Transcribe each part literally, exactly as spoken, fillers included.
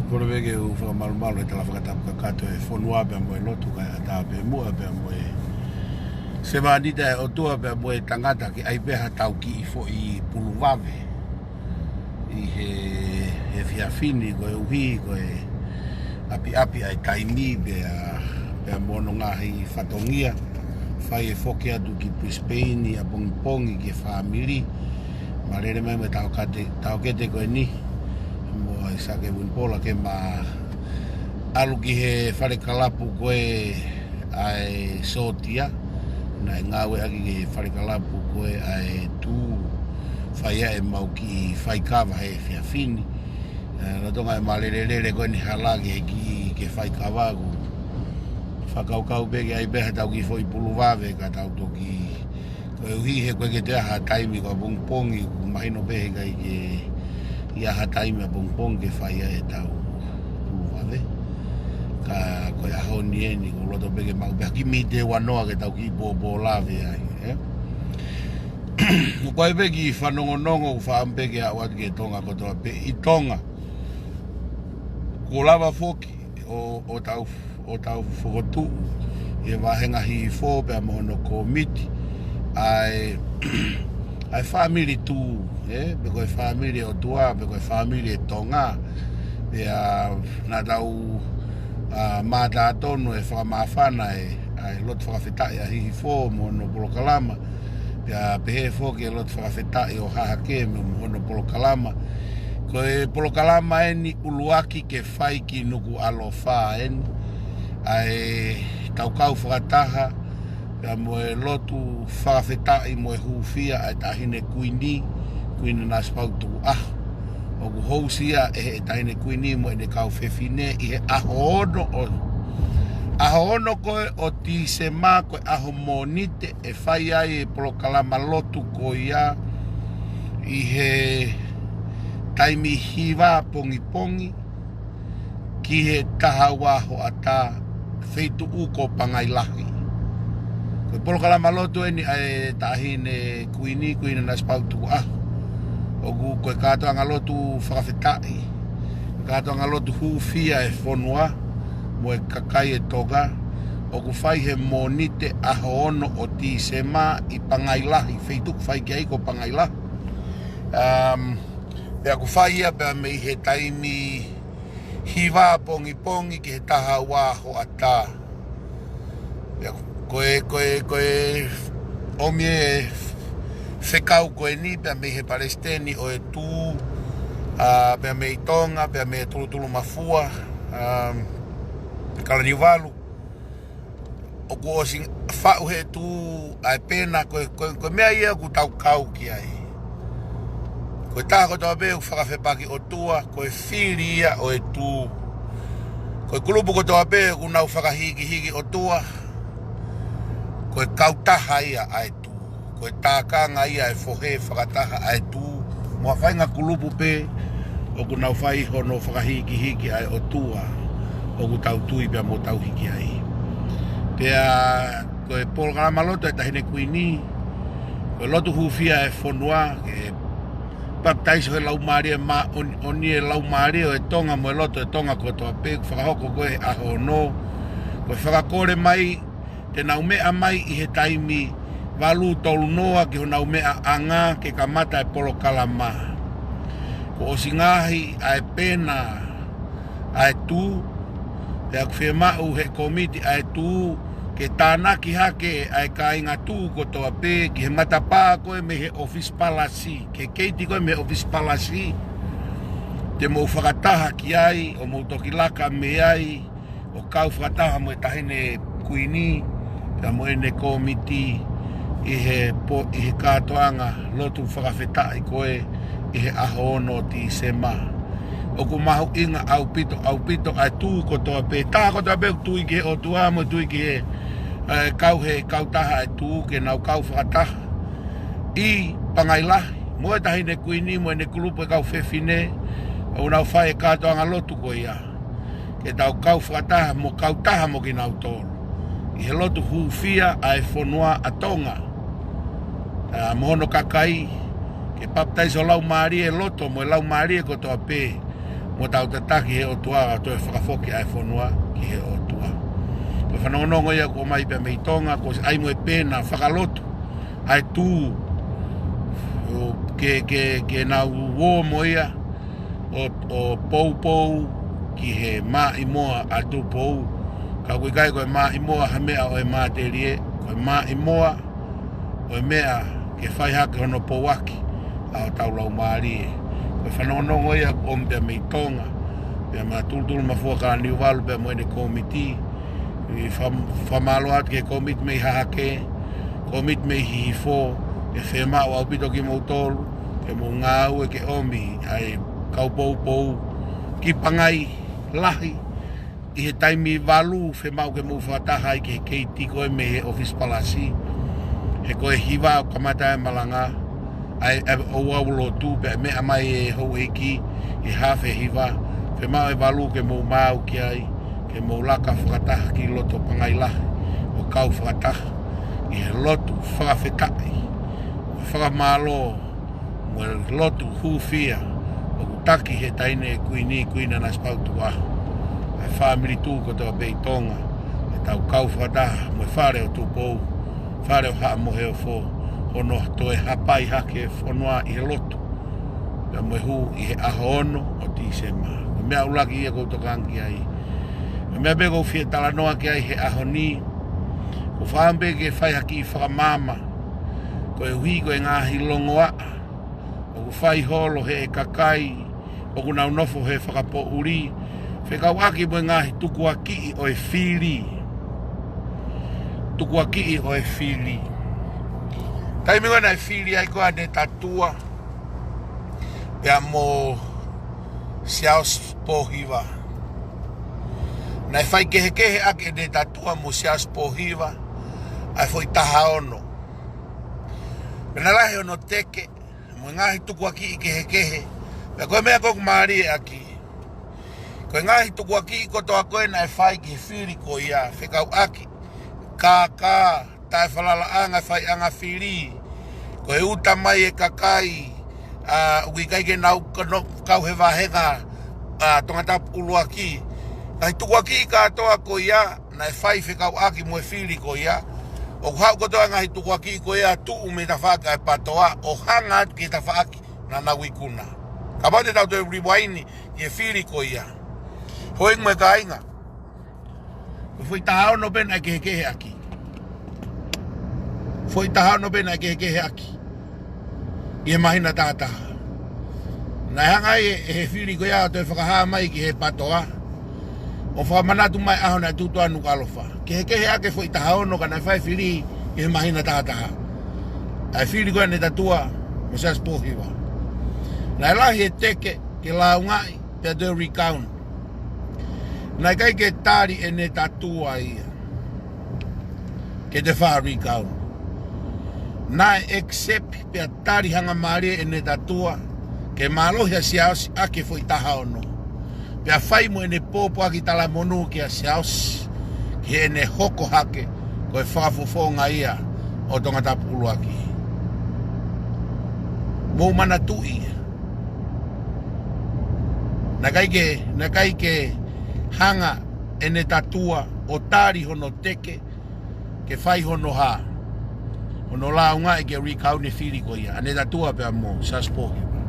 Kole pē ke u fakamalumalu he tala fakatapu kakato e fonua pea mo e lotu kae ʻatā pē muʻa pea mo e sevāniti ʻa e ʻOtua pea mo e tangata ke ʻai pē ha tau kiʻi foʻi pulu vave ʻi he, he efiafi ni koeʻuhi ko e ʻapiʻapi ʻa e taimi pea, pea mo hono ngaahi fatongia. Fai e foki atu ki Brisbane ʻapongipongi ki he fāmili. Mālele mai mo e taokete, taokete ko eni mo ʻAisake Vunipola ke ma ʻalu ki he fale kalapu ko ē ʻa e Sōtia. Naʻe ngāueʻaki ki he fale kalapu ko ē ʻa e Tū, fai ʻa e mau kiʻi faikava he efiafi ni. ʻE, lolotonga e mālelelele ko eni hala ki he kiʻi ke faikava, ʻoku fakakaukau pē ke ʻai pē ha tau kiʻi foʻi pulu vave ka tau toki, koeʻuhi he ko e ke te aha taimi ko ʻapongipongi, ʻoku mahino pē he ʻikai ke ʻi ai ha taimi ʻapongipongi ke fai ʻa e tau pulu vave. Ka ko e ʻaho ni eni, ʻoku ou loto pē ke maʻu pē ha kiʻi miniti ʻe ua noa ke tau kiʻi pōpō lave ai, ē? ʻOku ʻi ai pē kiʻi fanongonongo, ʻoku ou fakaʻamu pē ke aʻu atu ki Tonga kotoa pē ʻi Tonga. Kuo lava foki ʻo, ʻo tau, ʻo tau fokotuʻu ʻi he vāhenga hihifo pea mo hono kōmiti ʻa e, ʻa e fāmili Tū, ē, pe ko e fāmili ʻOtua, pe ko e fāmili ʻe Tonga. Pea naʻa tau, ʻa, mātā tonu e fakamāfana e, ʻa e lotu fakafetaʻi ʻa hihifo mo hono polokalama. Pea pehē foki e lotu fakafetaʻi ʻo Hahake mo hono polokalama. Ko e polokalama eni ʻuluaki ke fai ki Nukuʻalofa eni. ʻA e tau kau fakataha, pea mo e lotu fakafetaʻi mo e hūfia ʻa e Taʻahine Kuini, Kuini Nanasipauʻu Tukuʻaho. ʻOku housia ʻe he Taʻahine Kuini mo ʻene kau fefine ʻi he ʻaho ono ʻo, ʻaho ono ko ē ʻo Tīsema, ko e ʻaho Mōnite, ʻe fai ai e polokalama lotu ko ia ʻi he taimi hiva pongipongi ki he taha ua hoʻatā, feituʻu ko Pangai Lahi. Ko e polokalama lotu eni ʻa e Taʻahine Kuini, Kuini Nanasipauʻu Tukuʻaho. ʻOku ko e kātoanga lotu fakafetaʻi, kātoanga lotu hūfia e fonua mo e kakai ʻe Tonga. ʻOku fai he Mōnite ʻaho ono ʻo Tīsema ʻi Pangai Lahi, feituʻu ʻoku fai ki ai ko Pangai Lahi. Um, pea ʻoku fai ia pea mei he taimi hiva pongipongi ki he taha ua hoʻatā. Pea ko e, ko e, ko e ʻomi e fekau ko eni pea mei he palesiteni ʻo e Tū, ʻa, pea mei Tonga, pea mei Tulutulumafua, um, Kalaniuvalu. ʻOku ʻosi faʻu he Tū ʻa e pena, ko e, ko e, ko e meʻa ia ʻoku tau kau ki ai. Ko e taha kotoa pē ʻoku fakafepaki ʻOtua, ko e fili ia ʻo e Tū. Ko e kulupu kotoa pē ʻoku nau fakahikihiki ʻOtua, ko e kautaha ia ʻa e Tū. Ko e tākanga ia e fohe fakataha ʻa e Tū mo ha faʻahinga kulupu pē ʻoku nau fai hono fakahikihiki ʻa e ʻOtua ʻoku tau tui pea mo tau hiki ai. Pea ko e polokalama lotu ʻa e Taʻahine Kuini, ko e lotu hūfia e fonua, ke papitaiso he Laumālie Māʻoniʻoni e laumālie ʻo e Tonga mo e loto ʻo e Tonga kotoa pē, fakahoko ko e ʻaho ono. Ko e fakakole mai te nau meʻa mai ʻi he taimi valu tolu noa ki honau meʻaʻanga ke kamata e polokalama. Kuo ʻosi ngaohi ʻa e pena ʻa e Tū, pea ʻoku fiemaʻu he kōmiti ʻa e Tū ke tānaki hake ʻa e kāinga Tū kotoa pē ki he matapā ko ē mei he ʻōfisi palasi, ki he keiti ko ē mei he ʻōfisi palasi, te mou fakataha ki ai, ʻo mou toki laka mei ai, ʻo kau fakataha mo e Taʻahine Kuini, pea mo ʻene kōmiti ʻi he po-, ʻi he kātoanga lotu fakafetaʻi ko ē ʻi he ʻaho ono ʻo Tīsema. ʻOku mahuʻinga ʻaupito, ʻaupito ʻa e Tū kotoa pē, taha kotoa pē ʻoku tui ki he ʻOtua mo tui ki he, ʻe, kau he kautaha ʻa e Tū ke nau kau fakataha ʻi Pangai Lahi mo e Taʻahine Kuini mo ʻene kulupu e kau fefine, ʻoku nau fai e kātoanga lotu ko ia. Ke tau kau fakataha mo kautaha mo kinautolu ʻi he lotu hūfia ʻa e fonua ʻa Tonga, ʻa, mo hono kakai, ke papitaiso laumālie loto mo e laumālie kotoa pē, mo tau tataki he ʻOtua ʻo toe fakafoki ʻa e fonua ki he ʻOtua. Ko e fanongonongo ia kuo ʻomai pē mei Tonga, ko e ʻai mo e pena fakalotu ʻa e tū ʻo ke, ke, ke nau ō mo ia ʻo, ʻo poupou ki he maʻimoa ʻa Tupou. Ka ʻoku ʻikai ko e maʻimoa ha meʻa ʻo e matelie, ko e maʻimoa ʻo e meʻa ke fai hake hono pouaki ʻa hotau laumālie. Ko e fanongonongo ia kuo ʻomi pē mei Tonga, pea mo Tulutulumafua Kalaniuvalu pea mo ʻene kōmiti. ʻI fa-, fakamālō atu ki he kōmiti mei Hahake, kōmiti mei Hihifo, ʻe fiemaʻu ʻaupito kimoutolu ke mou ngāue ke ʻomi ʻa e kau poupou ki Pangai Lahi ʻi he taimi valu, fiemaʻu ke mou fakataha ai ki he keiti ko ē mei he ʻōfisi palasi. He ko e hiva ʻoku kamata e malanga, ʻa e, ʻa e ʻoku ou lotu pea meʻa mai e houʻeiki he hafe hiva, fiemaʻu e valu ke mou maau ki ai, ke mou laka fakataha ki loto Pangai Lahi ʻo kau fakataha ʻi he lotu fakafetaʻi, fakamālō, mo e lotu hūfia ʻoku taki he taʻahine kuini, Kuini Nanasipauʻu Tukuʻaho, ʻa e fāmili tuʻu kotoa pē ʻi Tonga, ʻe tau kau fakataha mo e fale ʻo Tupou, fale ʻo Haʻa Moheofo, hono toe hapai hake e fonua ʻi he lotu, pea mo e hū ʻi he ʻaho ono ʻo Tīsema. Ko e meʻa ʻuluaki ia ʻoku ou tokanga ki ai. Ko e meʻa pē ʻoku ou fie talanoa ki ai he ʻaho ni, ʻoku ou fakaʻamu pē ke fai ha kiʻi fakamaama koeʻuhi ko e ngaahi longoaʻa ʻoku fai holo ʻe he kakai ʻoku nau nofo he fakapoʻuli, fekauʻaki mo e ngaahi tukuakiʻi ʻo e fili. Tukuakiʻi ʻo e fili. Taimi ko ē naʻe fili ai ko ē ʻa Netatua pea mo Siaosi Pōhiva, naʻe fai kehekehe ʻaki ʻe Netatua mo Siaosi Pōhiva ʻa e foʻi taha ono. Pea naʻe lahi hono teke mo e ngaahi tukuakiʻi kehekehe. Pea ko e meʻa ʻoku ou mālieʻaki, ko e ngaahi tukuakiʻi kotoa ko ē naʻe fai ki he fili ko ia, fekauʻaki, kākā, taʻefalalaʻanga, faiʻanga fili, ko e uta mai e kakai, ʻa, ʻoku ʻikai ke nau kano-, kau he vāhenga, ʻa, Tongatapu ʻUluaki. Ngaahi tukuakiʻi kātoa ko ia naʻe fai fekauʻaki mo e fili ko ia, ʻoku haʻu kotoa ngaahi tukuakiʻi ko ia tuʻu mei tafaʻaki ʻa e PATOA ʻo hanga atu ki he tafaʻaki naʻa nau ikuna. Kapau te tau toe rewind ki he fili ko ia, houʻeiki mo e kāinga, ko e foʻi taha ono pē naʻe kehekehe ʻaki. Foʻi taha ono pē naʻe kehekehe ʻaki ʻi he māhina taha taha. Naʻe hanga ai ʻe he fili ko ia ʻo toe fakahā mai ki he PATOA ʻo fakamanatu mai ʻaho naʻe tuʻutuʻuni Nukuʻalofa. Kehekehe ʻaki e foʻi taha ono ka naʻe fai e fili ʻi he māhina taha taha, ʻa e fili ko ē ʻa Netatua mo Siaosi Pōhiva. Naʻe lahi e teke ke lāungaʻi pea toe recount. Naʻe ʻikai ke tali ʻe Netatua ia ke toe fai e recount. Naʻe accept pea tali hangamālie ʻe Netatua ke mālohi ʻa Siaosi ʻaki e foʻi taha ono, pea fai mo ʻene pōpoaki talamonū kia Siaosi ki heʻene hoko hake ko e fakafofonga ia ʻo Tongatapu ʻUluaki. Mou manatuʻi ia. Naʻe ʻikai ke, naʻe ʻikai ke hanga ʻe Netatua ʻo tali hono teke ke fai hono hā, hono lāungaʻi ke recount e fili ko ia ʻa Netatua pea mo Siaosi Pōhiva.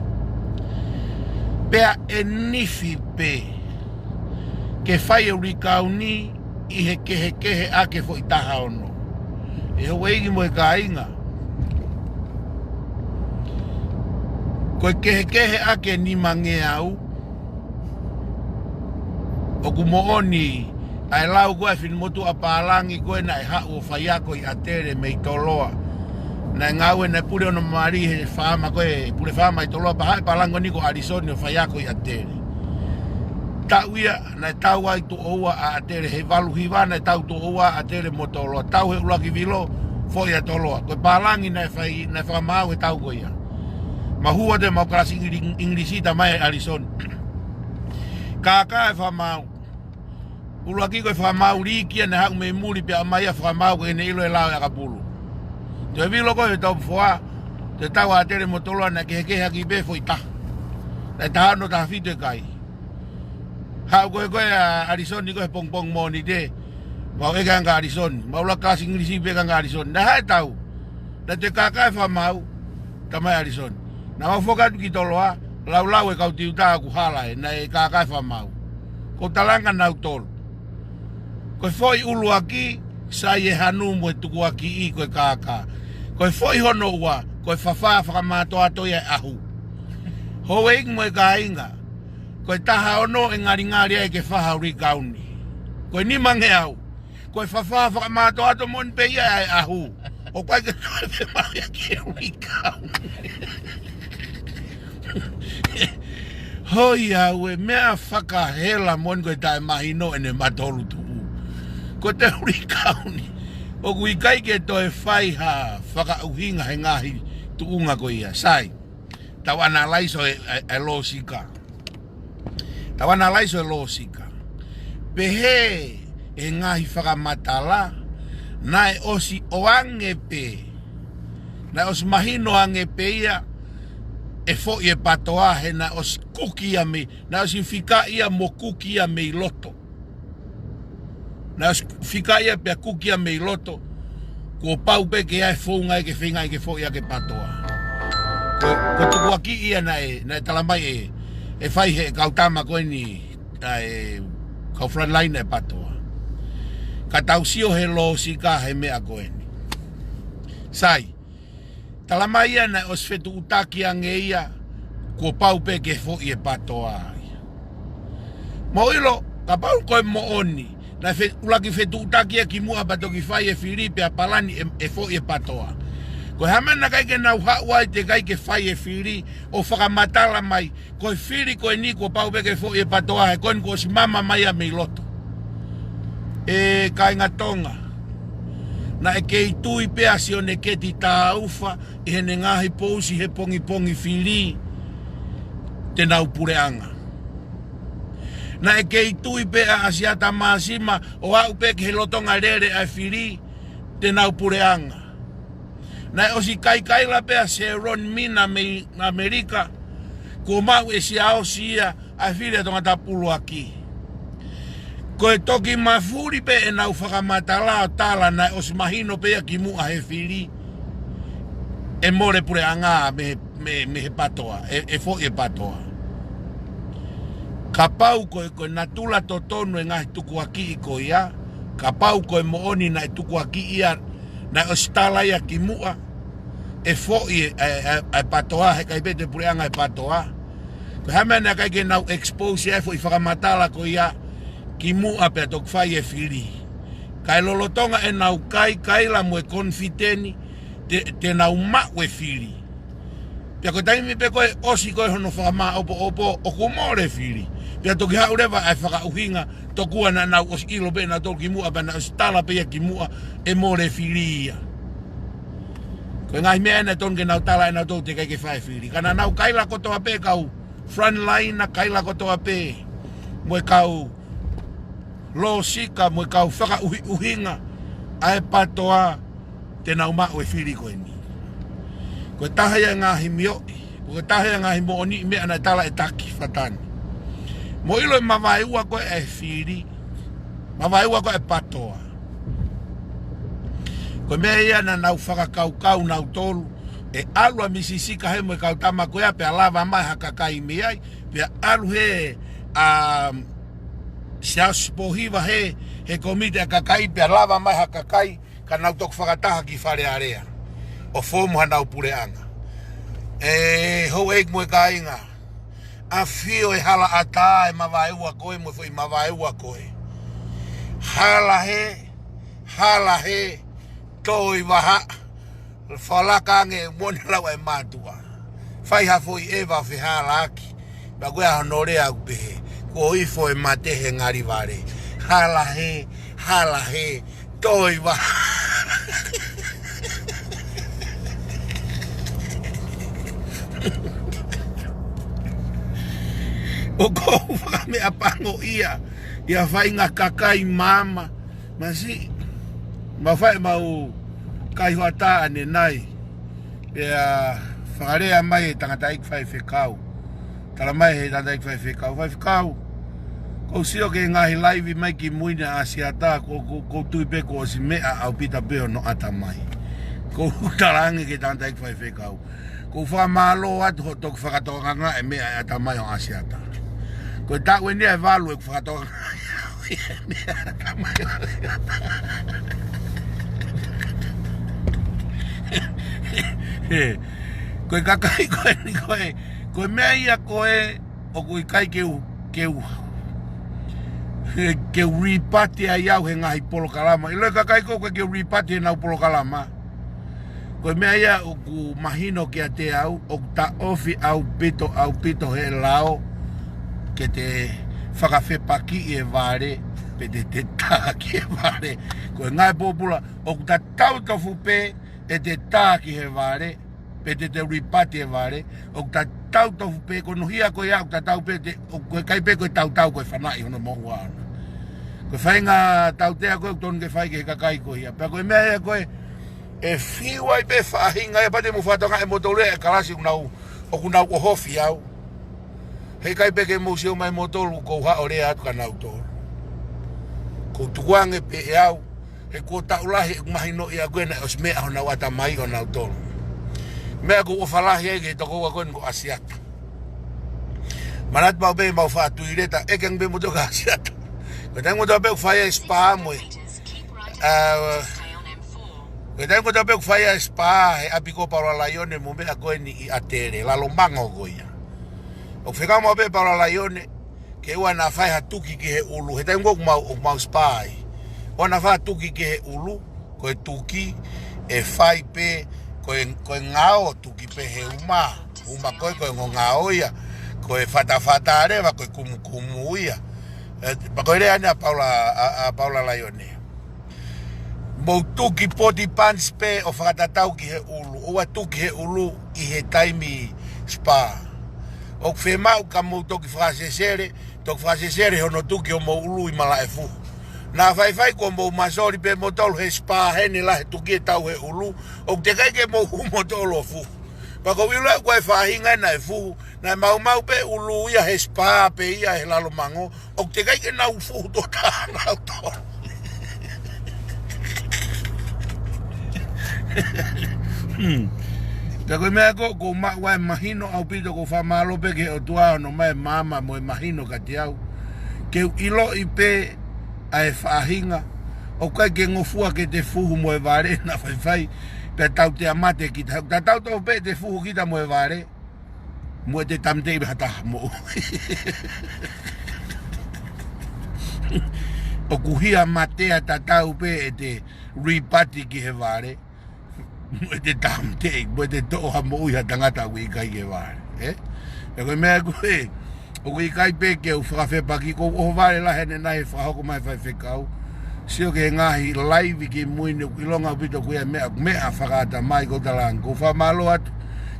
Pea ʻe nifi pē ke fai e recount ʻi he kehekehe ʻaki e foʻi taha ono. ʻE houʻeiki mo e kāinga, ko e kehekehe ʻaki e nimangeau, ʻoku moʻoni ʻa e lau ko ē ʻa e finemotuʻa pālangi ko ē naʻe haʻu ʻo faiako ʻi ʻAtele mei Toloa. Naʻe ngāue, naʻe pule hono mali he faama ko ē, pule faama ʻi Toloa, pea haʻu e pālangi ko eni ko ʻAlisoni ʻo faiako ʻi ʻAtele. Taʻu ia naʻe tau ai tuʻo ua ʻa ʻAtele, he valu hiva naʻe tau tuʻo ua ʻa ʻAtele mo Toloa. Tau he ʻuluaki vilo, foʻi ʻa Toloa. Ko e pālangi naʻe fai, naʻe fakamaau he tau ko ia. Mahua te mau kalasi Ingili-, Ingilisi, talamai ʻe ʻAlisoni. Kākā e fakamaau. ʻUluaki ko e fakamaau likia naʻe haʻu mei muli pea ʻomai ʻo fakamaau ko ʻene ʻilo e lao ʻo e ʻakapulu. Toe vilo ko ē he tau foa, toe tau ʻa ʻAtele mo Toloa naʻe kehekehe ʻaki pē foʻi taha. Naʻe taha ono, taha fitu e kai. Haʻu ko ē ko ē ʻa ʻAlisoni ko ē he pongipongi Mōnite. Mau ʻeke ange kia ʻAlisoni. Mau laka Singilisi pē kia ʻAlisoni. Naʻe haʻu e tau. Naʻe toe kākā e fakamaau. Tamai ʻAlisoni. Naʻa mau foki atu ki Toloa. Laulau e kau tiuta ʻoku hala ē. Naʻe kākā e fakamaau. Ko e talanga nautolu. Ko e foʻi ʻuluaki, sai e hanu mo e tukuakiʻi ko e kākā. Ko e foʻi hono ua, ko e fafā fakamātoato ia e ʻahu. Houʻeiki mo e kāinga. Ko e taha ono e ngalingali ai ke fai ha hurikauni. Ko e nimangeau. Ko e fafā fakamātoato moʻoni pē ia e ʻahu. ʻOku ʻikai ke toe femaʻu ia ke hurikauni. Hoi au e meʻa fakahela moʻoni ko e taʻemahino ʻene matolu tuʻu. Ko e hurikauni. ʻOku ʻikai ke toe fai ha fakaʻuhinga he ngaahi tuʻunga ko ia. Sai. Tau ʻanalaiso e, e, e lōsika. Tau ʻanalaiso e lōsika. Pehē e ngaahi fakamatala, naʻe ʻosi ʻoange pē. Naʻe ʻosi mahino ange pē ia e foʻi e PATOA he naʻe ʻosi kuki ia mei, naʻe ʻosi fika ia mo kuki ia mei loto. Naʻe ʻosi fika ia pea kuki ia mei loto. Kuo pau pē ke ʻi ai e founga ia ke feinga ai ke foʻi ʻaki e PATOA. Ko, ko e tukuakiʻi ia naʻe, naʻe talamai ʻe, ʻe fai he kau tama ko eni, ʻa e kau frontline e PATOA. Ka tau sio he lōsika he meʻa ko eni. Sai, talamai ia naʻe ʻosi fetuʻutaki ange ia, kuo pau pē ke foʻi e PATOA ia. Mou ʻilo, kapau ko e moʻoni, naʻe fe-, ʻuluaki fetuʻutaki ia kimuʻa pea toki fai e fili pea palani e, e foʻi e PATOA. Ko e hā e meʻa naʻe ʻikai ke nau haʻu ai teʻeki ai ke fai e fili ʻo fakamatala mai, ko e fili ko eni kuo pau pē ke foʻi e PATOA he ko eni kuo ʻosi mama mai ia mei loto. ʻE kāinga Tonga, naʻe kei tui pē ʻa Sione Keti Taufa ʻi heʻene ngaahi pousi he pongipongi fili te nau puleʻanga. Naʻe kei tui pē ʻa ʻAsiata Māsima ʻo aʻu pē ki he lolotonga lele ʻa e fili te nau puleʻanga. Naʻe ʻosi kaikaila pē ʻa Sēloni Mina mei ʻAmelika, kuo maʻu ʻe Siaosi ia ʻa e fili ʻa Tongatapu ʻUluaki. Ko e toki mafuli pē ʻenau fakamatala ʻo tala naʻe ʻosi mahino pē ia kimuʻa he fili ʻe mole puleʻanga mei, mei, mei he PATOA, ʻe, ʻe foʻi e PATOA. Kapau ko e, ko e natula totonu e ngaahi tukuakiʻi ko ia, kapau ko e moʻoni naʻe tukuakiʻi ia, naʻe ʻosi tala ia kimuʻa, ʻe foʻi e, e, e, e PATOA, heʻikai pē toe puleʻanga e PATOA. Ko e hā e meʻa naʻe ʻikai ke nau expose ai e foʻi fakamatala ko ia kimuʻa pea toki fai e fili. Kae lolotonga ʻenau kaikaila mo e confident te, te nau maʻu e fili. Pea ko e taimi pē ko ē ʻosi ko ē hono fakamāʻopoʻopo ʻoku mole fili. Pea toki haʻu leva ʻa e fakaʻuhinga tokua naʻa nau ʻosi ʻilo pē nautolu kimuʻa pea naʻe ʻosi tala pē ia kimuʻa ʻe mole fili ia. Ko e ngaahi meʻa ena tonu ke nau tala ʻe nautolu teʻeki ai ke fai e fili. Ka naʻa nau kaila kotoa pē kau frontliner, kaila kotoa pē mo e kau lōsika mo e kau fakaʻuhiʻuhinga ʻa e PATOA te nau maʻu e fili ko eni. Ko e taha ia e ngaahi mioʻi, ko e taha ia e ngaahi moʻoniʻi meʻa naʻe tala ʻe Taki Fatani. Mou ʻilo e mavaeua ko ē e fili, mavaeua ko ē e PATOA. Ko e meʻa ia naʻa nau fakakaukau nautolu, ʻe ʻalu ʻa Misi Sika hē mo e kau tama ko ia pea lava mai ha kakai mei ai, pea ʻalu hē ʻa Siaosi Pōhiva hē he komiti ʻa e kakai pea lava mai ha kakai ka nau toki fakataha ki Fale Alea ʻo foomu hanau puleʻanga. ʻE houʻeiki mo e kāinga, ʻafio e hala ʻatā e mavaeua ko ē mo e foʻi mavaeua ko ē. Hala hē, hala hē, toi vahaʻa, falaka ange mo ne lau e mātuʻa. Fai ha foʻi ʻeva ʻo fehalaaki. Pea ko e ʻa hono lea ʻoku pehē, kuo ifo e mate he ngali vale. Hala hē, hala hē, toi vahaʻa. ʻOku ou fakameʻapangoʻia ʻi he faʻahinga kakai maama, masiʻi, mau fai ʻemau kai hoʻatā ʻanenai. Pea fakalea mai e tangataʻeiki faifekau. Talamai he tangataʻeiki faifekau, faifekau, Kou sio ki he ngaahi laivi mai ki mui ni ʻa ʻAsiata, kou, kou, kou tui pē kuo ʻosi meʻa ʻaupito pē hono ʻatamai. Kou talaange ki he tangataʻeiki faifekau. Kou fakamālō atu hoʻo toki fakatokangaʻi e meʻa ʻa e ʻatamai ʻo ʻAsiata. Ko e taʻu eni ʻe valu ʻeku fakatokangaʻi ʻa e meʻa ʻa e ʻatamai ʻo ʻAsiata. Ko e kakai ko eni ko e, ko e meʻa ia ko e ʻoku ʻikai ke u, ke u, ke u ripati ai au he ngaahi polokalama. ʻIlo e kakai ko ē ke u ripati he nau polokalama. Ko e meʻa ia ʻoku mahino kiate au, ʻoku taʻofi ʻaupito, ʻaupito he lao, ke te fakafepakiʻi e vale, pe te, te tā ki he vale. Ko e ngaahi pōpula, ʻoku tatau tofu pē, ʻe te tā ki he vale, pe te te ripati e vale, ʻoku tatau tofu pē, ko hono hia ko ia ʻoku tatau pē, te, ʻoku ʻikai pē ko e tautau ko e fanaʻi hono moʻua ʻona. Ko e faʻahinga tautea ko ē ʻoku tonu ke fai ki he kakai ko ia. Pea ko e meʻa ia ko ē, ʻe fiu ai pē faʻahinga ia pea te mou fakatokangaʻi ʻe moutolu e kalasi ʻoku nau, ʻoku nau ʻohofi au. Heʻikai pē ke mou sio mai moutolu kou haʻu ʻo lea atu kia nautolu. Kou tukuange pē ʻe au, he kuo taʻu lahi ʻeku mahinoʻi ʻaʻaku ē naʻe ʻosi meʻa honau ʻatamai ʻo nautolu. Meʻa kou ʻofa lahi ai ki he tokoua ko eni ko ʻAsiata. Manatu pau pē mau faʻa tui leta, ʻeke ange pē moutolu kia ʻAsiata. Ko e taimi kotoa pē ʻoku fai ai e spa mo e, ʻa, ko e taimi kotoa pē ʻoku fai ai e spa he ʻapi ko Paula Laione mo e meʻa ko eni ʻi ʻAtele, Lalomango ko ia. ʻOku fekau maʻu pē Paula Laione, ke ʻoua naʻa fai ha tuki ki he ʻulu, he taimi ko ē ʻoku mau, ʻoku mau spa ai. ʻOua naʻa fai ha tuki ki he ʻulu, ko e tuki, ʻe fai pē, ko e, ko e ngao tuki pē he uma, uma ko ē ko e ongo ngao ia, ko e fatafata leva, ko e kumukumu ia. ʻE, pea ko e lea eni ʻa Paula, ʻa, ʻa Paula Laione. Mou tuki poti panisi pē ʻo fakatatau ki he ʻulu, ʻoua tuki he ʻulu ʻi he taimi spa. ʻOku fiemaʻu ka mou toki fakasesele, toki fakasesele hono tuki homou ʻulu ʻi malaʻe fuhu. Naʻa faifai kuo mou masoli pē moutolu he spa heni lahi e tuki ʻe tau he ʻulu, ʻoku teʻeki ai ke mou hū moutolu ʻo fuhu. Pea kou ʻilo ʻoku ʻi ai e faʻahinga naʻe fuhu, naʻe maumau pē ʻulu ia he spa pē ia he Lalomango, ʻoku teʻeki ai ke nau fuhu tuʻo taha nautolu. Hmm. Pea ko e meʻa ko ē, kou maʻu ai e mahino ʻaupito, kou fakamālō pē ki he ʻOtua hono ʻomai e maama mo e mahino kiate au. Ke u ʻiloʻi pē ʻa e faʻahinga, ʻoku ʻikai ke ngofua ke te fuhu mo e vale naʻa faifai, pea tau te mate kita. Tatau tofu pē te fuhu kita mo e vale, mo ʻete tāmateʻi ha taha moʻui. ʻOku hia mate ʻa tatau pē ʻete ripati ki he vale, mo ʻete tāmateʻi, mo ʻete toʻo ha moʻui ha tangata ʻoku ʻikai ke vale, ē? Pea ko e meʻa ko ē, ʻoku ʻikai pē ke u fakafepaki, kou ʻohovale lahi ʻanenai he fakahoko mai faifekau. Sio ki he ngaahi laivi ki mui ni ʻoku ʻilonga ʻaupito ko ia e meʻa, meʻa fakaʻatamai kou talaange. Kou fakamālō atu,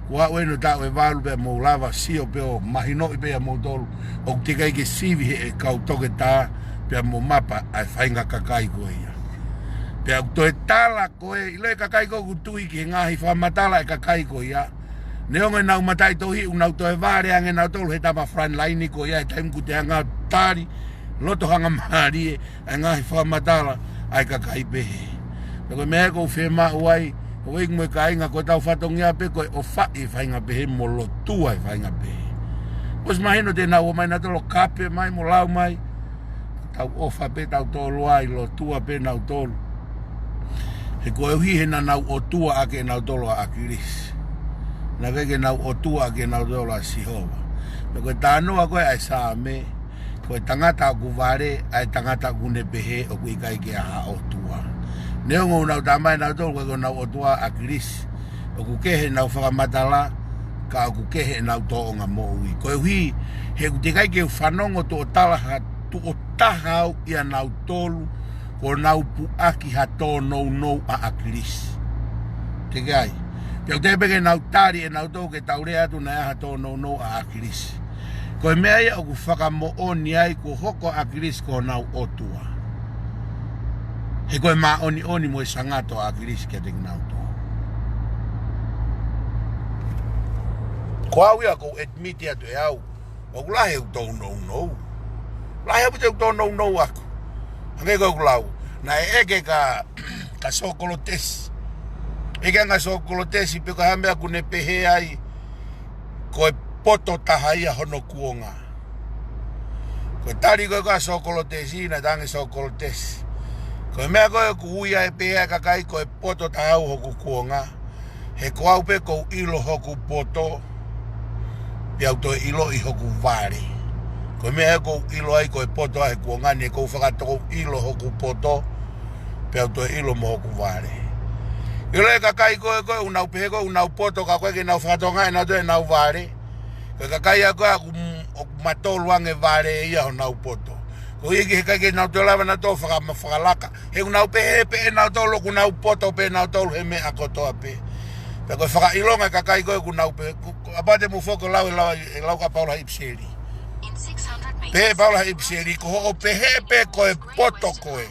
kuo aʻu eni ʻo taʻu ʻe valu pea mou lava sio pē ʻo mahinoʻi pē ʻia moutolu. ʻOku teʻeki ai ke sivi he kau toketā, pea mo mapa ʻa e faʻahinga kakai ko ia. Pea ʻoku toe tala ko ē, ʻilo e kakai ko ē ʻoku tui ki he ngaahi fakamatala ʻa e kakai ko ia. Neongo ʻenau mataʻitohi, ʻoku nau toe vale ange nautolu he tama front line ko ia, he taimi ʻoku te hanga ʻo tali, loto hangamālie, ʻa e ngaahi fakamatala ʻa e kakai pehē. Pea ko e meʻa kou fiemaʻu ai, ʻoku ʻi ai mo e kāinga ko ʻetau fatongia pē ko e ʻofaʻi e faʻahinga pehē mo lotua e faʻahinga pehē. ʻOsi mahino te nau ō mai nautolu ʻo kape mai mo lau mai, tau ʻofa pē tautolu ai, lotua pē nautolu. He koeʻuhi he naʻa nau ʻotua ʻaki ʻe nautolu ʻa ʻAkilisi. Naʻe ʻikai ke nau ʻotua ʻaki ʻe nautolu ʻa Sihova. Pea ko e talanoa ko ē ʻa e Saame, ko e tangata ʻoku vale, ʻa e tangata ʻoku ne pehē ʻoku ʻikai ke ʻi ai ha ʻOtua. Neongo ʻoku nau talamai ʻe nautolu ko ʻenau ʻOtua ʻa ʻAkilisi. ʻOku kehe ʻenau fakamatala, ka ʻoku kehe ʻenau tōʻonga moʻui. Koeʻuhi, he ʻoku teʻeki ai ke u fanongo tuʻo taha, tuʻo taha au ʻia nautolu, kuo nau puʻaki ha tōnounou ʻa ʻAkilisi. Teʻeki ai. Pea ʻoku teʻeki pē ke nau tali ʻe nautolu ke tau lea atu naʻe ʻi ai ha tōnounou ʻa ʻAkilisi. Ko e meʻa ia ʻoku fakamoʻoni ai kuo hoko ʻa ʻAkilisi ko honau ʻOtua. He ko e māʻoniʻoni mo e sangato ʻa ʻAkilisi kiate kinautolu. Ko au ia kou admit atu ʻe au, ʻoku lahi ʻeku tōnounou. Lahi Pea te u tōnounou ʻaku. Hangē ko ʻeku lau. Naʻe ʻeke kia, kia Sokolotesi. ʻEke ange kia Sokolotesi pe ko e hā e meʻa ʻoku ne pehē ai ko e poto taha ia hono kuonga. Ko e tali ko ē kia Sokolotesi, naʻe talaange ʻe Sokolotesi, ko e meʻa ko ē ʻoku ui ai pē ʻe he kakai ko e poto taha au hoku kuonga. He ko au pē ʻoku ou ʻilo hoku poto, pea u toe ʻiloʻi hoku vale. Ko e meʻa ē ʻoku ou ʻilo ai ko e poto ʻa e kuonga ni, ʻoku ou fakatou ʻilo hoku poto, pea u toe ʻilo mo hoku vale. ʻIlo e kakai ko ē, ko ē ʻoku nau pehē ko ē ʻoku nau poto, ka ʻoku ʻikai ke nau fakatokangaʻi ʻenautolu ʻenau vale. Ko e kakai ia ko ē ʻoku, ʻoku matolu ange vale ia honau poto. Koeʻuhi he ʻikai ke nau toe lava nautolu ʻo faka-, fakalaka. He ʻoku nau pehē pē ʻenautolu ʻoku nau poto pē ʻenautolu he meʻa kotoa pē. Pea ko e fakaʻilonga e kakai ko ē ʻoku nau pehē, ko, ko, kapau te mou foki ʻo lau e lau, e lau ʻa Paula he ʻIpiseli. Pehē ʻe Paula he ʻIpiseli, ko hoʻo pehē pē ko e poto koe,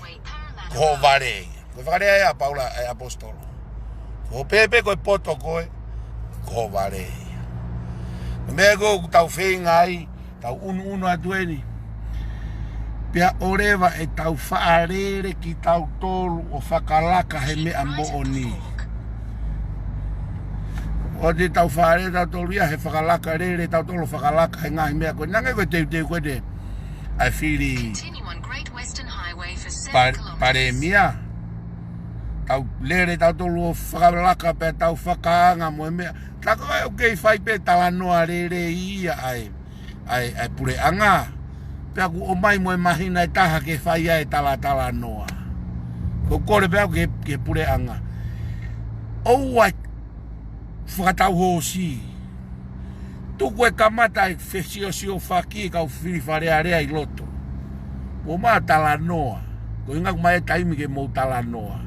ko hoʻo vale ia. Ko e fakalea ia ʻa Paula, e ʻaposetolo. Ko hoʻo pehē pē ko e poto koe, ko hoʻo vale ia. Ko e meʻa ko ē ʻoku tau feinga ai, tau ʻunuʻunu atu eni. Pea ʻoua leva ʻe tau faʻa lele kitautolu ʻo fakalaka he meʻa moʻoni. ʻOua te tau faʻa lele tautolu ia he fakalaka, lele tautolu ʻo fakalaka he ngaahi meʻa ko ē. Naʻe ʻi ai ko e teuteu ko ē ʻa e fili Continue on Great Western Highway for seven kilometers. Pale-, Palēmia. Tau lele tautolu ʻo fakalaka pea tau fakaanga mo e meʻa. Tā ko ē ʻoku kei fai pē talanoa lelei ia ʻa e, ʻa e, ʻa e puleʻanga. Pea ʻoku ʻomai mo e māhina ʻe taha ke fai ai e talatalanoa. Ko e kole pē ʻaku ki he, ki he puleʻanga. ʻOua ʻe fakatau hoosi. Tuku e kamata e fesiosiofaki e kau fili Fale Alea ʻi loto. Mou ō mai ʻo talanoa. Ko e ʻuhinga ʻoku ʻomai e taimi ke mou talanoa.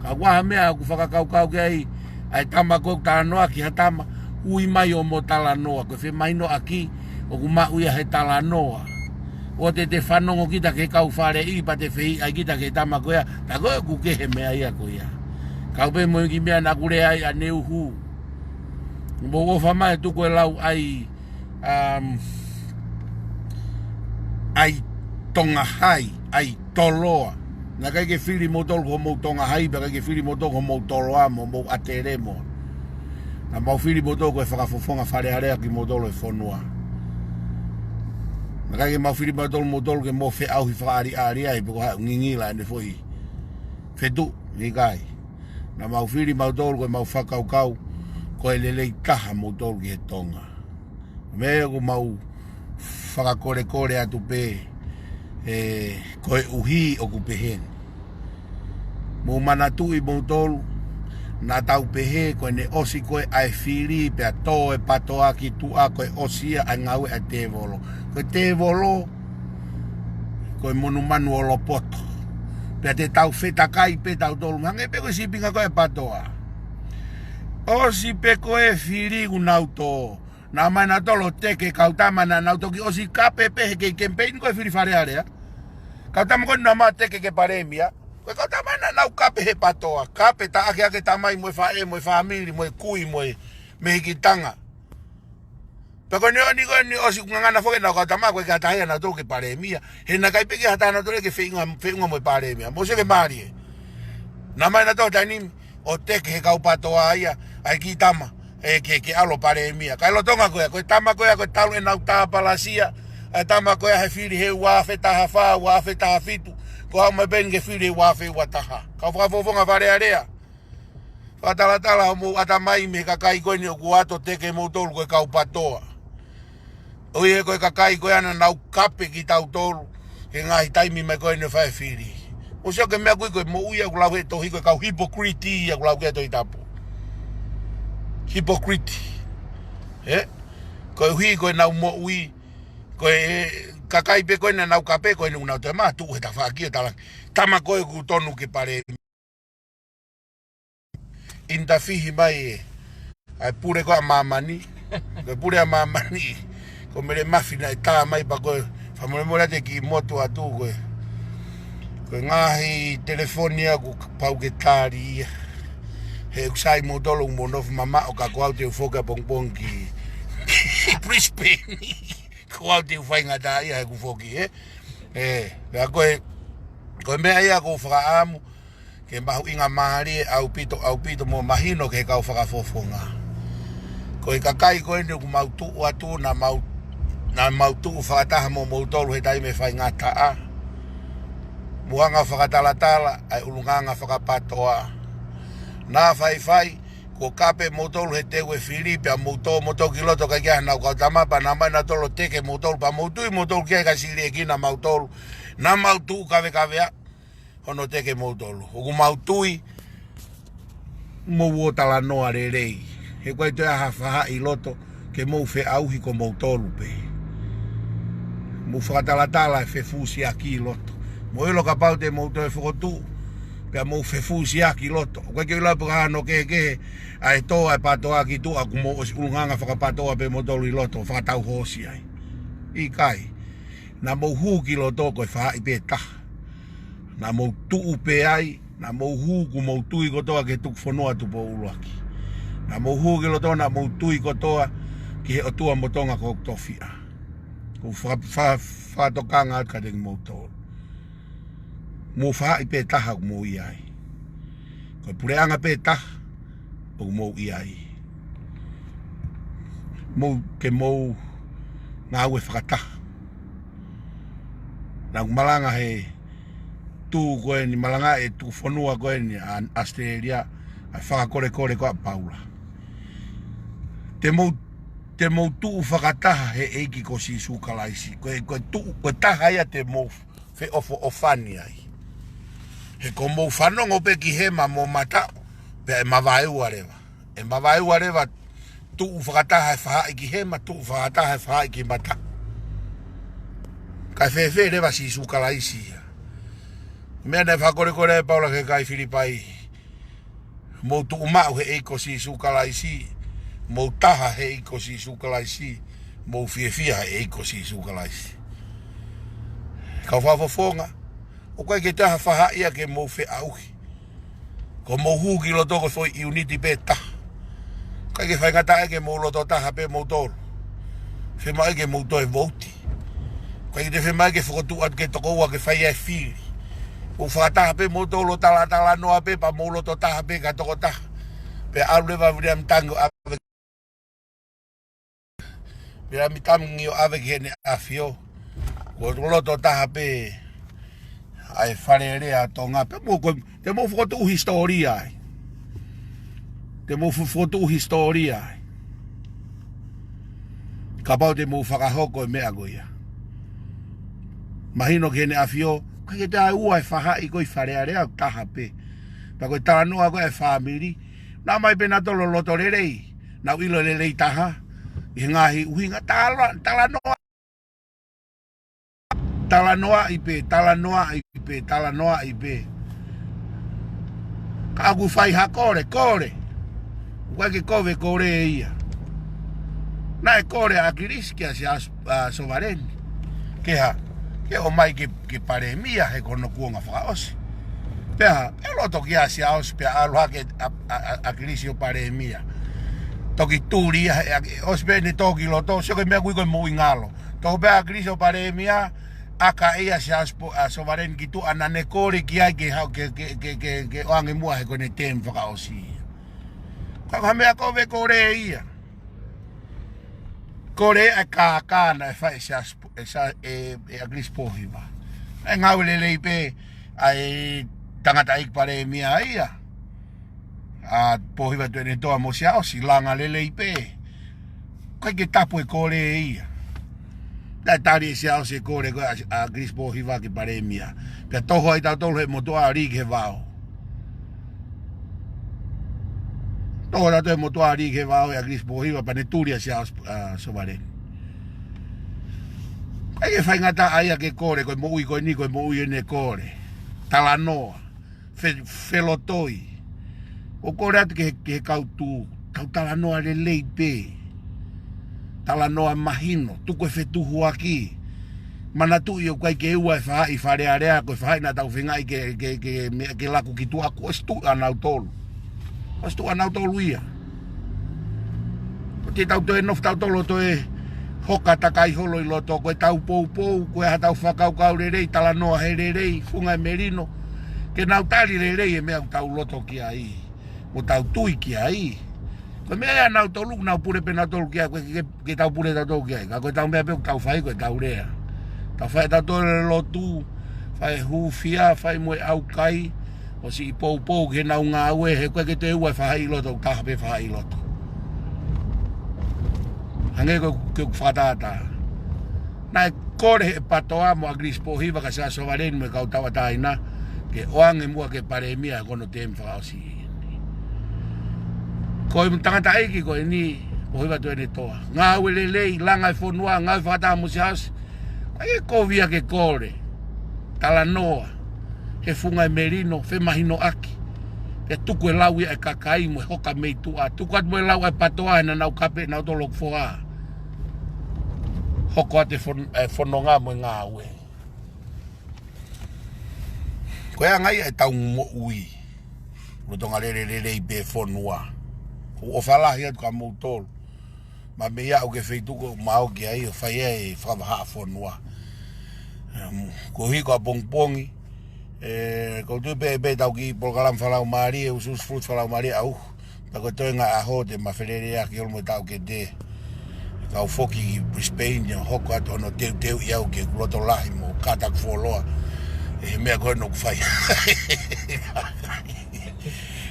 Ka ʻoku ʻi ai ha meʻa ʻoku fakakaukau ki ai ʻa e tama ko ē ʻoku talanoa ki ha tama, ui mai ʻo mou talanoa. Ko e femahinoʻaki ʻoku maʻu ia he talanoa. ʻOua te te fanongo kita ki he kau faleʻi pea te fehiʻa kita ki he tama ko ia. Tā ko ē ʻoku kehe e meʻa ia ko ia. Kau pē mo e kiʻi meʻa naʻa ku lea ai ʻaneuhu. Mou ʻofa mai ʻo tuku e lau ʻa e, um, ʻa e Tonga Hai, ʻa e Toloa. Naʻe ʻikai ke fili moutolu ko homou Tonga Hai, pea ʻikai ke fili moutolu ko homou Toloa mo homou ʻAtelemo. Naʻa mau fili moutolu ko e fakafofonga Fale Alea kimoutolu e fonua. Naʻe ʻikai ke mau fili moutolu, moutolu ke mou feʻauhi fakaʻaliʻali ai, pe ko ha ngingila ʻene foʻi fetuʻu, ʻikai. Naʻa mau fili moutolu ko ʻemau fakakaukau, ko e lelei taha moutolu ki he Tonga. Meʻa ʻoku mau fakakolekole atu pē, ē, koeʻuhi ʻoku pehē ni. Mou manatuʻi moutolu, naʻa tau pehē ko ʻene ʻosi ko ē ʻa e fili pea tō e PATOA ki tuʻa ko e ʻosi ia ʻa e ngāue ʻa e tēvolo. Ko e tēvolo, ko e monumanu olopoto. Pea te tau fetakai pē tautolu, hangē pē ko e sīpinga ko ē ʻa e PATOA. ʻOsi pē ko ē fili kuo nau tō. Naʻa ō mai nautolu ʻo teke kau tama naʻa nau toki ʻosi kape pē he kei kemipeini ko ē fili Fale Alea. Kau tama ko ē naʻa nau teke ke palēmia. Ko e kau tama naʻa nau kape he PATOA. Kape taʻaki ʻaki e tamai mo e faʻē mo e fāmili mo e kui mo e mehikitanga. Pea ko eni ʻoku ne ʻosi kuo ngangana foki ʻenau kau tama ko ē ke ʻatā ia nautolu ke palēmia. He naʻe ʻikai pē ke ʻatā nautolu ke feʻunga, feʻunga mo e palēmia. Mou sio ki he mālie. Naʻa ō mai nautolu he taimi ni ʻo teke he kau PATOA ia, ʻa e kiʻi tama, ē, ke, ke ʻalu ʻo palēmia. Kae lolotonga ko ia, ko e tama ko ia, ko e talu ʻenau tāpalasia, ʻa e tama ko ia he fili he ua afe taha fā, ua afe taha fitu, ko e aʻu mai pē eni ki he fili he ua afe ua taha. Kau fakafofonga Fale Alea. Fakatalatala hoʻomou ʻatamai mei he kakai ko eni ʻoku ʻalu ʻo teke moutolu ko e kau PATOA. ʻOku ʻi ai ko e kakai ko ē naʻa nau kape kitautolu he ngaahi taimi mai ko eni ʻo fai e fili. Mou sio ki he meʻa ko ē ko e moʻui ʻoku lau he tohi ko e kau hipokriti ʻoku lau ki he Tohi Tapu. Hipokriti. Ē? Koeʻuhi ko ʻenau moʻui, ko e kakai pē ko ē naʻa nau kape ko eni ʻoku nau toe mā tuʻu he tafaʻaki ʻo talaange, tama ko ē ʻoku tonu ke palēmia. ʻInitafihi mai ē, ʻa e pule ko ē ʻa māmani. Ko e pule ʻa māmani, ko Mele Mafi naʻe tā mai pea ko e fakamolemole atu e kiʻi motu atu ko ē. Ko e ngaahi telefoni ia kuo pau ke tali ia. He ʻoku sai moutolu ʻoku mou nofo mamaʻo ka ko au te u foki ʻapongipongi ki, ki Brisbane. Ko ʻoku ou tui ʻoku faingataʻaʻia heʻeku foki, ē. Ē, pea ko e, ko e meʻa ia ʻoku ou fakaʻamu ke mahuʻinga mālie ʻaupito, ʻaupito mo mahino ki he kau fakafofonga. Ko e kakai ko eni ʻoku mau tuʻu atu, naʻa mau, naʻa mau tuʻu fakataha mo moutolu he taimi faingataʻa. Mou hanga fakatalatala ʻa e ʻulungaanga fakapatoa. Naʻa faifai, kuo kape moutolu he teu e fili pea mou tō moutolu ki loto, ʻikai ke ʻi ai haʻanau kau tama pea naʻa mai nautolu ʻo teke moutolu pea mou tui moutolu ki ai ka siliekina mautolu. Naʻa mau tuʻu kavekavea hono teke moutolu. ʻOku mau tui mou ō talanoa lelei. He ʻoku ʻikai toe ʻi ai ha faʻahi ʻi loto ke mou feʻauhi ko moutolu pē. Mou fakatalatala e fefusiaki ʻi loto. Mou ʻilo kapau te mou toe fokotuʻu pea mou fefusiaki ʻi loto, ʻoku ʻikai ke u ʻilo pe ko e hā hono kehekehe ʻa e tō ʻa e patoa ki tuʻa, ʻoku mou ʻosi ʻulungaanga fakapatoa pē moutolu ʻi loto, fakatau hoosi ai. ʻIkai. Naʻa mou hū ki loto ko e faʻahi pē taha. Naʻa mou tuʻu pē ai, naʻa mou hū kuo mou tui kotoa ki he tuku fonua Tupou ʻUluaki. Naʻa mou hū ki loto, naʻa mou tui kotoa ki he ʻOtua mo Tonga ko hoku tofiʻa. ʻOku ou fa-, fa-, fakatokanga atu kiate kimoutolu. Mou faʻahi pē taha ʻoku mou ʻi ai. Ko e puleʻanga pē taha ʻoku mou ʻi ai. Mou ke mou ngāue fakataha. Naʻa ku malanga he tuʻu ko eni, malanga e tuʻu fonua ko eni ʻa ʻAositelēlia, ʻa e fakakolekole ko ē ʻa Paula. Te mou, te mou tuʻu fakataha he ʻEiki ko Sīsū Kalaisi. Ko e, ko e tuʻu, ko e taha ia te mou feʻofoʻofani ai. He ʻoku mou fanongo pē ki hema mo mataʻu, pea ʻe mavaeua leva. ʻE mavaeua leva tuʻu fakataha e faʻahi ki hema, tuʻu fakataha e faʻahi ki mataʻu. Kae fēfē leva Sīsū Kalaisi ia? Meʻa naʻe fakakolekole ai ʻa Paula ki he kakai Filipai. Mou tuʻu maʻu he ʻEiki ko Sīsū Kalaisi, mou taha he ʻEiki ko Sīsū Kalaisi, mou fiefia he ʻEiki ko Sīsū Kalaisi. Kau fakafofonga, ʻoku ʻikai ke toe ʻi ai ha faʻahi ia ke mou feʻauhi. Ko mou hū ki loto ko e foʻi ʻiuniti pē taha. ʻIkai ke faingataʻa ke mou loto taha pē moutolu. Fiemaʻu ke mou toe vouti. ʻIkai ke toe fiemaʻu ke fokotuʻu atu ke tokoua ke fai ai e fili. Mou fakataha pē moutolu ʻo talatalanoa pē pea mou loto taha pē ka tokotaha. Pea ʻalu leva Viliami Tangi ʻo ʻave, Viliami Tangi ʻo ʻave ki heʻene ʻafio. Kuo loto taha pē ʻa e Fale Alea ʻa Tonga. Pea mou ko, te mou fokotuʻu hisitōlia ai. Te mou fo-, fokotuʻu hisitōlia ai. Kapau te mou fakahoko e meʻa ko ia. Mahino ki heʻene ʻafio, ʻikai ke toe ʻi ai ua e faʻahi ko ē ʻi Fale Alea, taha pē. Pea ko e talanoa ko ē ʻa e fāmili. Naʻa mai pē nautolu ʻo loto lelei. Naʻa nau ʻilo lelei taha. ʻI he ngaahi ʻuhinga tala-, talanoa. Talanoaʻi pē, talanoaʻi pē, talanoaʻi pē. Ka ʻoku fai ha kole, kole. ʻOku ʻikai ke kovi e kole ia. Naʻe kole ʻa ʻAkilisi kia Siaosi, ʻa Sovaleni. Ke hā, ke ō mai ke, ke palēmia he ko hono kuonga fakaʻosi. Pea, pea loto kia Siaosi pea ʻalu hake ʻa, ʻa, ʻa, ʻAkilisi ʻo palēmia. Toki tuli ia, he, ʻa, ʻosi pē ʻene tō ki loto, sio ki he meʻa ʻoku ui ko e moʻui ngalo. Tō pē ʻa ʻAkilisi ʻo palēmia, ʻaka ʻe ia Siaosi pē, ʻa Sovaleni ki tuʻa naʻa ne kole ki ai ke hau, ke, ke, ke, ke, ke ʻoange muʻa he ko ʻene tēmi fakaʻosi ia. Ka ko e meʻa ko e kole ia. Kole ʻa e kākā naʻe fai ʻe Siaosi, ʻe Sia-, ʻe, ʻe ʻAkilisi Pōhiva. ʻE ngāue lelei pē ʻa e tangataʻeiki palēmia ia. ʻA Pōhiva Tuʻiʻonetoa mo Siaosi, langa lelei pē. ʻIkai ke tapu e kole ia. Naʻe tali ʻe Siaosi e kole ko ē ʻa, ʻa ʻAkilisi Pōhiva ke palēmia. Pea toho ai tautolu he motuʻa lī ki he vao. Toho tautolu he motuʻa lī ki he vao ʻe ʻAkilisi Pōhiva pea ne tuli ʻa Siaosi, ʻa Sovaleni. ʻIkai ke faingataʻa ia ke kole, ko e moʻui ko eni, ko e moʻui ʻene kole. Talanoa. Fe-, felotoi. ʻOku ou kole atu ki he, ki he kau tuʻu, tau talanoa lelei pē. Talanoa mahino, tuku e fetuhuaki. Manatuʻi ʻoku ʻikai ke ua e faʻahi Fale Alea, ko e faʻahi naʻa tau feingaʻi ke, ke, ke, me, ke laku ki tuʻa, kuo ʻosi tuʻu ʻa nautolu. ʻOsi tuʻu ʻa nautolu ia. Ko e te tau toe nofo tautolu ʻo toe hoka takai holo ʻi loto, ko ʻetau poupou, ko e ʻai haʻatau fakakaukau lelei, talanoa he lelei, funga e melino, ke nau tali lelei e meʻa ʻoku tau loto ki ai, mo tau tui ki ai. Ko e meʻa ia ʻanautolu, nau pule pē nautolu ki ai, ko e ke, ke, ke tau pule tautolu ki ai. Ka ko ʻetau meʻa pē ʻoku tau fai, ko ʻetau lea. Tau fai tautolu e lotu, fai e hūfia, fai mo e ʻaukai, ʻo siʻi poupou ki heʻenau ngāue, he ko e ke te ua e faʻahi loto, taha pē faʻahi loto. Hangē ko e, ko e fakatātā. Naʻe kole he PATOA mo ʻAkilisi Pōhiva kia Siaosi Sovaleni mo e kau tauʻatāina, ke ʻoange muʻa ki he palēmia ko hono teemi fakaʻosi. Ko e tangataʻeiki ko eni, Pōhiva Tuʻiʻonetoa. Ngāue lelei, langa e fonua, ngāue fakataha mo Siaosi. ʻIkai ke kovi ia ke kole. Talanoa. He funga e melino, femahinoʻaki. Pea tuku e lau ia ʻa e kakai mo e hoka mei tuʻa. Tuku atu mo e lau ʻa e PATOA, he naʻa nau kape nautolu ʻoku foha. Hoko atu e fon-, e fononga mo e ngāue. Ko e anga ia ʻetau moʻui. Lolotonga lele lelei pē fonua. ʻOku ou ʻofa lahi atu kia moutolu. Mei aʻu ki he feituʻu ʻoku ma ō ki ai ʻo fai ai e fakavahaʻafonua. Em, ko e hiko ʻapongipongi, ē, ʻoku ou tui pē, pē ʻetau kiʻi polokalama fakalaumālie, usuusu fulutu fakalaumālie ʻaʻaku. Pea ko e toenga ʻaho te ma feleleʻaki holo mo e taʻokete. Kau foki ki Brisbane, ʻo hoko atu hono teuteuʻi au ke u loto lahi mo kātaki fuoloa. ʻE he meʻa ko ē naʻa ku fai.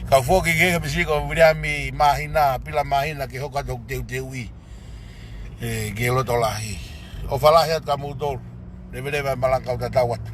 Kau foki ki he Pasifika, Viliami Māhina, Pila Māhina, ke hoko atu hoku teuteuʻi. ʻE, ke loto lahi. ʻOfa lahi atu kia moutolu. Leveleva e malanga, kau tatau atu.